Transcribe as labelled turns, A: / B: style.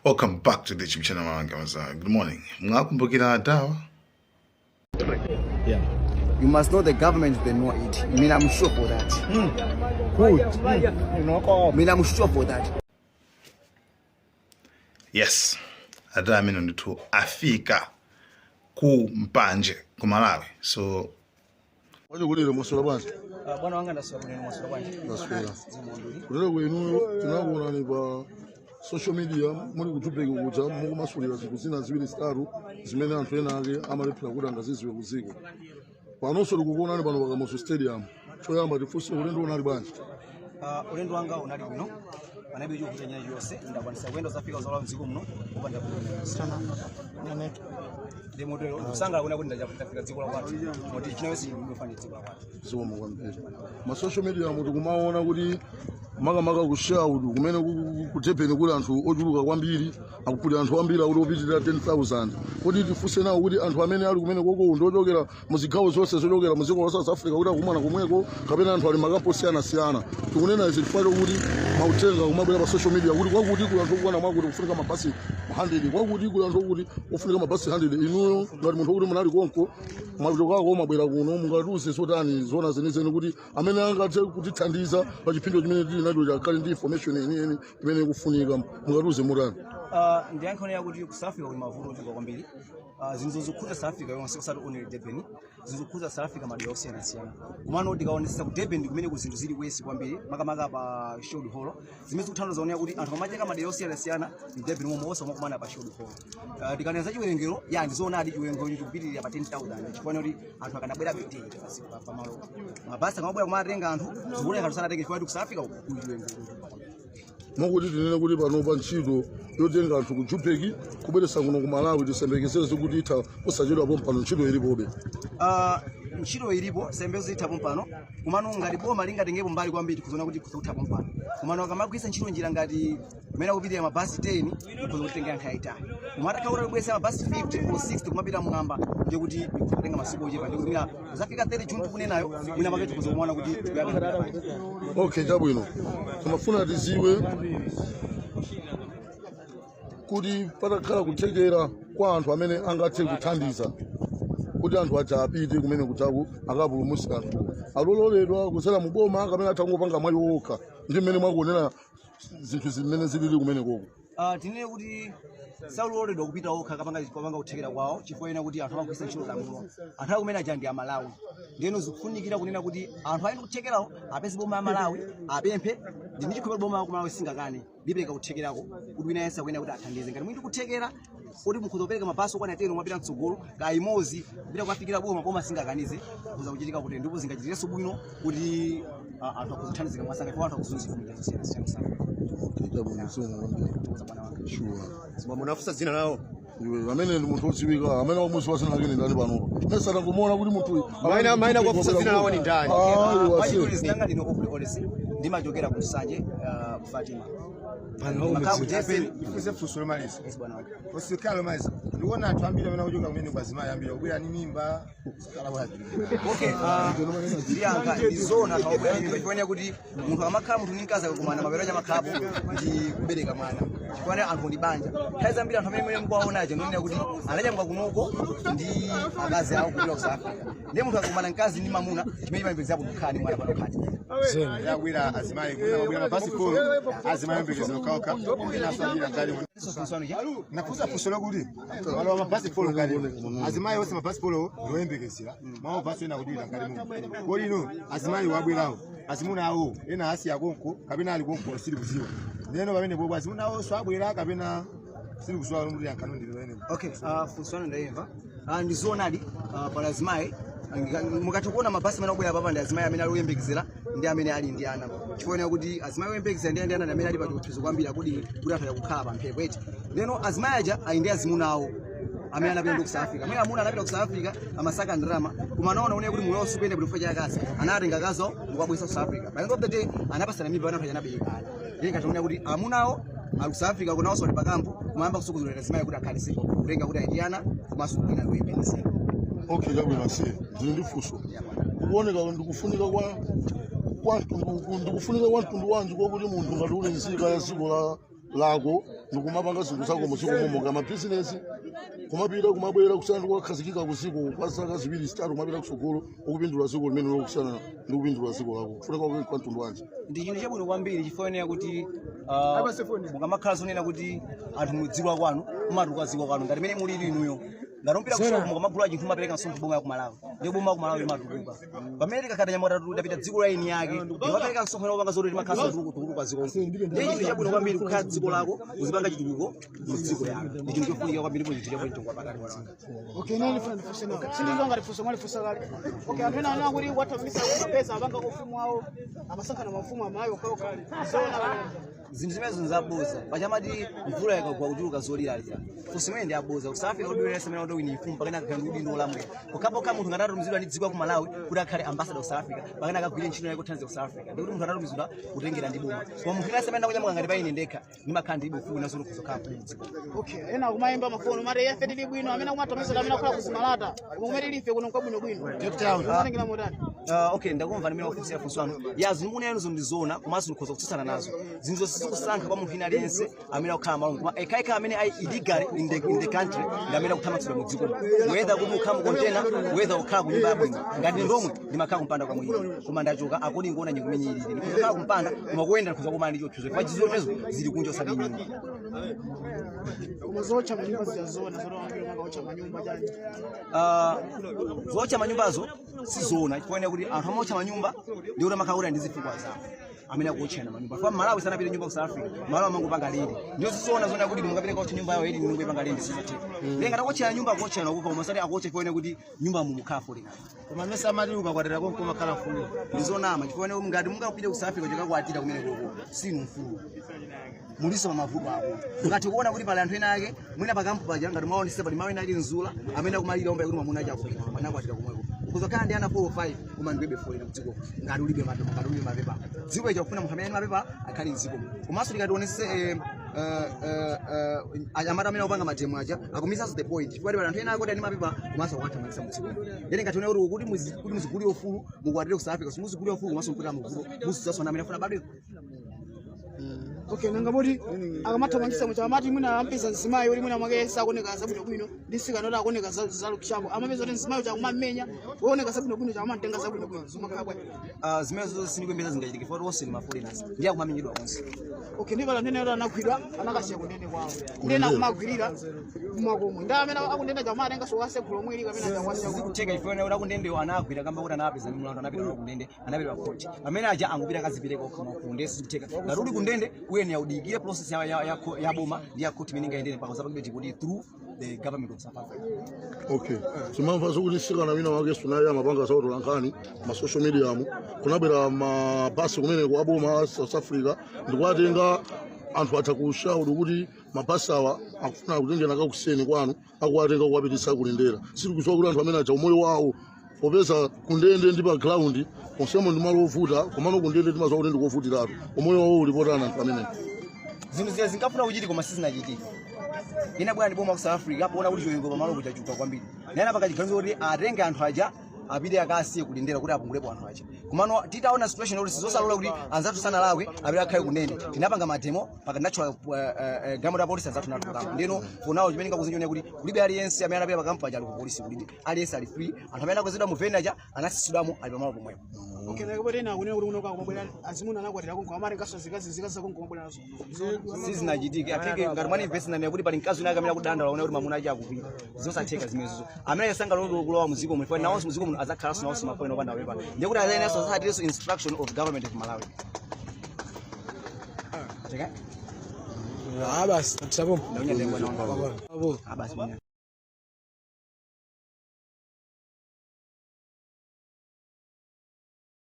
A: Welcome back to the YouTube channel, Malanga Maza. Good morning. Mwakumbukira dawa?
B: Yeah.
C: You must know the government, they know it. I mean, I'm sure for that.
B: Good. I
C: mean, I'm sure for that.
A: Yes. Adawa amene ndithu afika ku Mpanje ku Malawi. So
D: Wachikulire, mwaswera bwanji?
C: Bwana wanga, ndaswera bwino, mwaswera bwanji?
D: Ndaswera. Kutero kwenuyo tinakuonani pa social media muli ku Joburg kuja, mukumasulira zinthu zina ziwiri zitatu zimene anthu ena ake amalephera kuti angaziziwe kuziko. Panonso tikukuonani pano pa Kamuzu Stadium. Choyamba tifunse, ulendo unali bwanji?
C: Ulendo wanga unali bwino, panalibe chovuta china chonse. Ndakwanisa kuyenda uzafika uzalowa mdziko muno kupanda ndi motero kusangala kuona kuti ndafika dziko la kwathu, moti china yonse ndimafana dziko la kwathu.
D: Zikomo kwambiri. Ma social media muti kumaona kuti makamaka ku Sherwood kumene ku Durban kuli anthu ochuluka kwambiri, akuli anthu ambiri akuti opitirira 10,000. Kodi tifunse nawo kuti anthu amene ali kumene koko ndi ochokera muzigawo zonse zochokera mu dziko la South Africa kuti akumana komweko, kapena anthu ali makampu osiyanasiyana? Tikunena izi chifukwa chokuti mauthenga kumabwera pa social media kuti kwakuti kuli anthu okwana mwakuti, kufunika mabasi 100, kwakuti kuli anthu okuti kufunika mabasi 100. Inuyo ngati munthu wokuti munali konko, mwachokako, mwabwera kuno, mungatiuze zotani zona zenizeni kuti amene angathe kutithandiza pa chiphinjo chimene tili nacho chakhale ndi information yeniyeni imene ikufunika, mungatiuze motani?
C: Ndiyankhonera kuti ku South Africa kuli mavuto ochuluka kwambiri. Zinthu zikukhudza South Africa yonse, osati only Durban. Zinthu zikukhudza South Africa madera osiyanasiyana, komano tikaonetsetsa ku Durban ndi kumene ku zinthu zili worse kwambiri, makamaka pa Sherwood Hall, zimene zikuthandiza kuonera kuti anthu amacheka madera osiyanasiyana mu Durban momwe onse amakumana pa Sherwood Hall. Tikanena za chiwerengero ya, ndizoonadi, chiwerengero chikupitirira pa 10,000, chifukwa kuti anthu akanabwera 50 pamalo, mabasi akamabwera kumatenga anthu, zikuoneka anthu sanatenge, chifukwa kuti ku South Africa kuli chiwerengero chochuluka kwambiri.
D: Mokuti tinene kuti panopa ntchito yotenga anthu ku Joburg kubweretsa kuno ku Malawi tisembekezere kuti itha posachedwapo mpano, ntchito ilipobe?
C: Ntchito ilipo, sembezo ithapo mpano, komano ngati boma lingatengepo mbali kwambiri, kuzoona kuti kuzothapo mpano. Komano akamagwiritsa ntchito njira ngati kumene akupitira mabasi 10, kuza kutenga nthawi yayitali. Koma atakhala kuti mabasi 50 or 60 kumapita mwamba, ndiye kuti ikutenga masiku ochepa, ndiye kuti mwina kuzafika 30 June tikunenayo, mwina pakati kuzomuona kuti tikuyamba.
D: Okay, chabwino. Timafuna tiziwe kuti patakhala kuthekera kwa anthu amene angathe kuthandiza kuti anthu aja apite kumene kuchaku akapulumutse anthu, alololedwa kudzera mu boma kapena atha kungopanga mwayi wokha ndi mmene mwakuonera zinthu zimene zilili kumene koko?
C: Tinene kuti sauloledwa kupita okha kapanga kuthekera kwawo, chifukwa ena kuti anthu amagwiritsa ntchito lamulo. Anthu akumene aja ndi Amalawi, ndiyeno zikufunikira kunena kuti anthu ali kuthekerawo apeze boma ya Malawi, apemphe. Ndi chikhulupiriro boma ku Malawi singakane, lipereka kuthekerako kuti wina yense akuyenera kuti athandize. Ngati mwini kuthekera kuti mukhoza kupereka mabasi okwana 10 mwapita mtsogolo ka imodzi kupita kukafikira boma, boma singakanize, kuza kuchitika kuti ndipo zingachitirenso bwino kuti anthu akhoza kuthandizika mwasanga, chifukwa anthu akuzunzika munjira zosiyanasiyana.
D: Okay, chabwino, zikomo kwambiri.
C: Kuza bwana wanga.
D: Sure.
B: Munafunsa dzina lawo?
D: Iwe, amene ndi munthu wodziwika amene wamuziwa zina lake ndi ndani panopa? Mesa tangomuona kuti munthu uyu-
B: Maina kwafunsa dzina lawo ni ndani?
D: Ah, iwe
C: Mwachidule,
D: asiye.
C: zinanga ndine Ofri Olisi, ndimachokera ku Nsanje, ku Fatima. Makhala ku Durban.
E: Ndifunse funso lomaliza.
C: Yes, bwana wanga.
E: Osikhala lomaliza, ndikuona anthu ambiri amene akuchoka kumene kwa azimayi ambiri akubwera ni mimba, sikhala bwanji?
C: Okay, ndiyankha, ndizona akabwera mimba, chifukwa kuti munthu amakhala munthu ndi mkazi akakumana, mapero aja amakhalapo ndi kubereka mwana, chifukwa anthu ndi banja. Nthawi zambiri anthu amene mukuwaona aja ndionena kuti ananyamuka kunoko ndi akazi awo kupita ku South Africa, ndiye munthu akakumana mkazi ndi mamuna, chimene chimapezerapo kukhala ndi mwana pano khati.
E: Yakubwera azimayi, kuna mabwera mabasi four, azimayi oyembekezera okhaokha, enaso ambiri angali. Nafunsa funso lokuti walowa mabasi four ngati azimayi onse, mabasi four ndioyembekezera, mwa mabasi ena akudwira ngati muno. Kodi ino azimayi wabwerawo, azimuna awo ena asiya konko kapena ali konko, sili kuziwa ndeno pamene popo azimuna awo so abwera kapena sili kuziwa kuti yankano ndili pamene.
C: Okay, funso lanu ndayimva. Ndizoonadi, pala azimayi, mukati kuona mabasi amene akubwera papa ndi azimayi amene ali oyembekezera ndi amene ali ndi ana, chifukwa kuti azimayi oyembekezera ndi ana ndi amene ali pa chiopsezo kwambiri akudi kuti anthu akukhala pa mphepo eti. Ndeno azimayi aja ali ndi azimuna awo amene anapita ndi ku South Africa, amene amuna anapita ku South Africa amasaka ndalama, koma anaona une kuti moyo usukuyenda bwino chifukwa cha akazi, anatenga akazi awo ndikuwabweza ku South Africa. By the end of the day anapasana mimba, anthu aja anabereka ana. Ndiye ngati kuti amunawo ali ku South Africa kunawonso ali pakampo, kumayamba kusukuzulira azimayi kuti akhale single, kutenga kuti ali ndi ana komanso ina kuyembekezera.
D: Okay, chabwino. Asiye, ndili ndi funso. Kuoneka ndikufunika kwa mtundu wanji kwakuti munthu ngati uli nzika ya dziko lako Ndikumapanga zinthu zako mudziko momo, kama bizinesi, kumapita kumabwera, kusiyana ndi kukakhazikika kuziko kwa zaka 2, 3, kumapita kutsogolo ukupindula dziko limene lokusiyana ndi kupindula dziko lako. Kufunika kwake kwa mtundu wanji?
C: Ndi chinthu chabwino kwambiri, chifukwa kuti mukamakhala zonena kuti anthu mudziko kwanu mumatuka dziko kwanu ngati mene mulili inuyo, ngati umpita kusoko, mukamagula chinthu mumapereka msonkho boma ya ku Malawi, ndiyo boma ya ku Malawi imatukuka. Pamene tikakhala nyamata tapita dziko la eni yake, ndikapereka msonkho kupanga zoti timakhala tukutuka dziko. Ndiye chinthu chabwino kwambiri kukhala dziko lako, uzipanga chitukuko mu dziko yako, ndi chinthu chofunika kwambiri ndipo chinthu chabwino chongwa pakati kwa.
F: Okay, nani ndifuna ndifunse nawo. Sindizwa ngati funso mwalifunsa kale. Okay, anthu ena anena kuti wathamangitsa mapesa apanga ufumu wawo, amasankhana mafumu amayi okhaokha. Zoona kapena?
C: Zinthu zimenezo nzaboza. Pachamati mvula ikagwa kuchuluka zoliralira. Funso imene ndi aboza. Ku South Africa udwera semene kuti wini mfumu pakana akakhala ndi udindo olamulira. Pokhapokha munthu ngati atatumizidwa ndi dziko la ku Malawi kuti akhale ambassador ku South Africa, pakana akagwire ntchito yake kuthandiza ku South Africa, ndikuti munthu atatumizidwa kutengera ndi boma. Koma munthu ina semene ndakunyamuka ngati pa ine ndekha, ndimakhala ndilibe ufulu nazo kuzokhala mfumu dziko.
F: Okay, ena akumayimba mafoni mati ife tili bwino, amene akumathamangitsa amene akukhala kuzimalata. Koma kumene tili ife kuno kwabwinobwino.
E: Cape Town.
F: Umatengera motani?
C: Okay, ndakumva ndimene wafunsira funso anu. Ya zinthu munenazo ndizoona, komanso ndikhoza kutsutsana nazo. Zinthu sizikusankha kwa munthu ina aliyense amene akukhala malo, koma ekhaekha amene ali illegal in the country ndi amene akuthamangitsidwa mu dziko, whether kuti ukhala mu container, whether ukhala ku nyumba yabwino. Ngati ndomwe ndimakhala kumpanda kwa mwini, koma ndachoka according kuona nyengo imene ilili. Ndikuzokhala kumpanda, koma kuyenda ndikhoza kumana ndi chiopsezo chifukwa chizotezo zili kunja osati nyumba.
F: Koma zootcha manyumba zichazoona zoti ambiri makaotcha manyumba chani?
C: Zootcha manyumbazo sizoona, chifukwa kuti anthu amaotcha manyumba ndi kuti amakhala kuti ndi zifukwa zawo amene akuotchana manyumba. Kwa Malawi sanapite nyumba ku South Africa, Malawi amangopanga rent. Ndiyo sizoona zona kuti mungapite kaotcha nyumba yawo ili ningoipanga rent, sizotheka. Lenga takuotchera nyumba, akuotchera kuka, koma sati akuotcha chifukwa kuti nyumba mumukhala foreigner.
E: Koma amene samati ukakwatira konko umakhala mfulu.
C: Ndizonama, chifukwa ngati mungapite ku South Africa chikakwatira kumene koko, sinu mfulu, muliso pa mavuto ako. Ngati kuona kuti pali anthu ena ake mwina pakampu paja, ngati mwaonesa pali mawu ena ake mzula amene akumalira omba kuti mwamuna ake akupita anakwatira komweko, ukuzokhala ndi ana 4 or 5 koma ndiwebe foreigner mdziko ngati ulibe mapepa, ngati ulibe mapepa. Dziko icho kufuna munthu amene ali mapepa akhale mdziko. Komanso tikati anyamata amene akupanga ma demo aja akumisanso the point, chifukwa pali anthu ena akoti ali mapepa komanso akuwathamangitsa mdziko. Then ngati kuti kuti muzigulire ufulu mukwatire ku South Africa, simuzigulire ufulu komanso mpita muvuto muzidzaso amene afuna badweko.
F: Okay, nanga poti akamathamangitsa mucha amati mwina ampeza mzimayi uli mwina mwake sakuoneka zabwinobwino ndi mtsikana oti akuoneka zalukishako, amapeza kuti mzimayi chakumamenya wooneka zabwinobwino chakumantenga zabwinobwino, zimakhala bwanji?
C: Zimene zonse sindikuyembeza zingachitike for onse ndi ma foreigners ndiye akumamenyedwa onse.
F: Okay, ndi pala amene anagwidwa anakasiya kundende kwawo, ndena akumagwirira mmakomo, ndi amene akundende chakumatenga sokasegula omwe kapena chakwasiya?
C: Zikutheka ifo kuti akundendewo anagwira kamba kuti anapeza ndi mlandu, anapita nawo kundende, anapita pa court, amene aja angupita akazipereka okha mwaufulu. Ndiye sizikutheka. Ngati uli kundende uyenera udikire process ya boma ndi ya court imene ingayendere mpaka uzapangidwe deport through the government of South Africa.
D: Okay, timamva zokuti sikana wina wake sunaye amapanga zautola nkhani ma social media mu, kunabwera mabasi kumeneko aboma a South Africa ndikuwatenga anthu atha kushauri kuti mabasi awa akufuna kutengera kakuseni kwanu, akuwatenga kuwapititsa kulendera. Sitikudziwa kuti anthu amene aja umoyo wawo, popeza kundende ndi pa ground konsemo ndi malo ovuta, komano kundende timadziwa kuti ndikovutiratu, umoyo wawo ulipotana anthu amene?
C: Zinthu zija zinkafuna kuchitika koma sizinachitika. Ina bwana ndi boma ku South Africa poona kuti chiwerengero pamalo kuchachuka kwambiri, nena pakachiganizo kuti atenge anthu aja apite akasiye kulindera kuti apungulepo anthu aja. Komano titaona situation kuti sizosalola kuti anzathu sanalakwe apite akhale kundende, tinapanga ma demo paka natural galimoto ya polisi anzathu natulukamo. Ndino for now chimene ngakuzinjone kuti kulibe aliyense amene anapita pakampu aja ali ku polisi, kulibe aliyense, ali free. Anthu amene anakwezedwa mu veni aja anasisidwamo, ali pamalo pomwepo.
F: Okay, nanga poti ena akunena kuti kuno kumabwera azimuna anakwatira konko amatenganso zikazi zikazi zakonko kumabwera nazo?
C: Sizinachitike afike ngati mwani invest nani kuti pali mkazi wina akamene akudandaula kuti mamuna ake akupita, zosatheka zimenezo. Amene asangalole kulowa muziko muno, nawonso muziko muno azakhalanso nawonso ma foreigner opanda mapepa, ndiye kuti azayenenso azatsatirenso instruction of government of Malawi. Cheka?
G: Ah, basi, tatisapo.
C: Ndaunya ndengwa naona.
G: Abo.
C: Ah, basi.